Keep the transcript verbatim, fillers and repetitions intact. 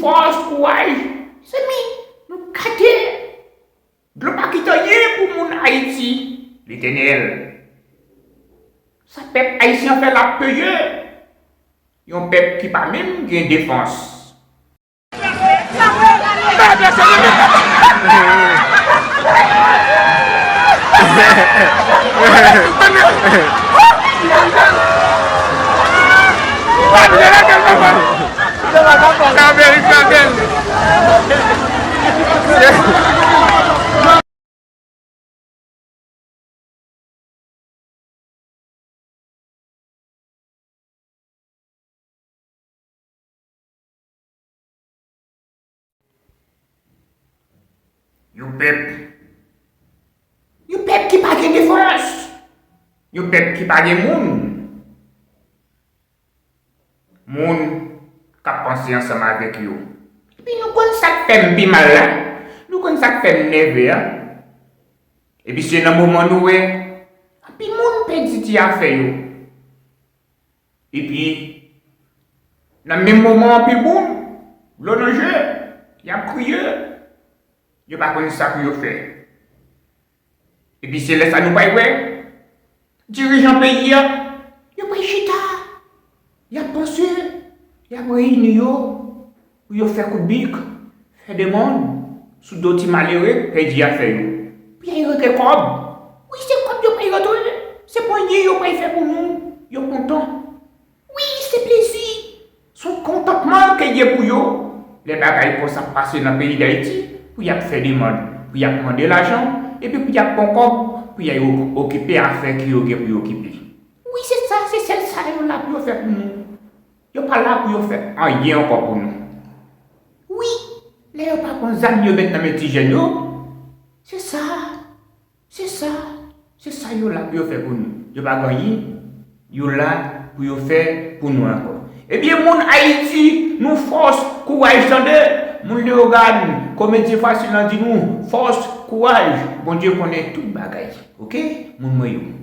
Fòs, kouraj, mezanmi, nou gate. Dlo pa kite anyen pou moun Ayiti, Letènèl. Sa pèp ayisyen an fè l ap peye. Yon pèp ki pa menm gen defans. Yon pèp, yon pèp ki pa gen defans, yon pèp ki pa gen moun. Moun k ap panse ansanm avèk yo. Epi nou konn sa k fè m pi mal la. Nou konn sa k fè m nève a. Epi se nan moman nou wè anpil moun pèdi ti afè yo. Epi nan menm moman anpil moun, dlo nan je, y ap kriye. Yo pa konn sa pou yo fè. Epi se lè sa nou pral wè dirijan peyi a, yo pral chita, y ap panse, y ap reyini yo pou yo fè kout bik, fè demann sou do ti malere k pèdi afè yo. Pou y al rantre kòb. Wi, se kòb yo pral rantre. Se panye yo pral fè pou nou. Yo kontan. Wi, se plezi. Se yon kontantman ke l ye pou yo lè bagay konsa ap pase nan peyi Dayiti, pou y ap fè demann, pou y ap mande lajan, epi pou y ap pran kòb, pou y al o- okipe afè ke yo gen pou yo okipe. Wi, se sa, se sèl sa yo la pou yo fè pou nou. Yo pa la pou yo fè anyen ankò pou nou. Wi, lè yo pa pran zam yo met nan men ti jèn yo, se sa. Se sa, se sa yo la pou yo fè pou nou. Yo pa gen anyen, yo la pou yo fè pou nou ankò. Ebyen, moun Ayiti, nou fòs, kouraj, tande! Moun Leyogàn, komedyen fasil lan di nou, fòs, kouraj, Bondye konnen tout bagay, oke? Moun mwen yo.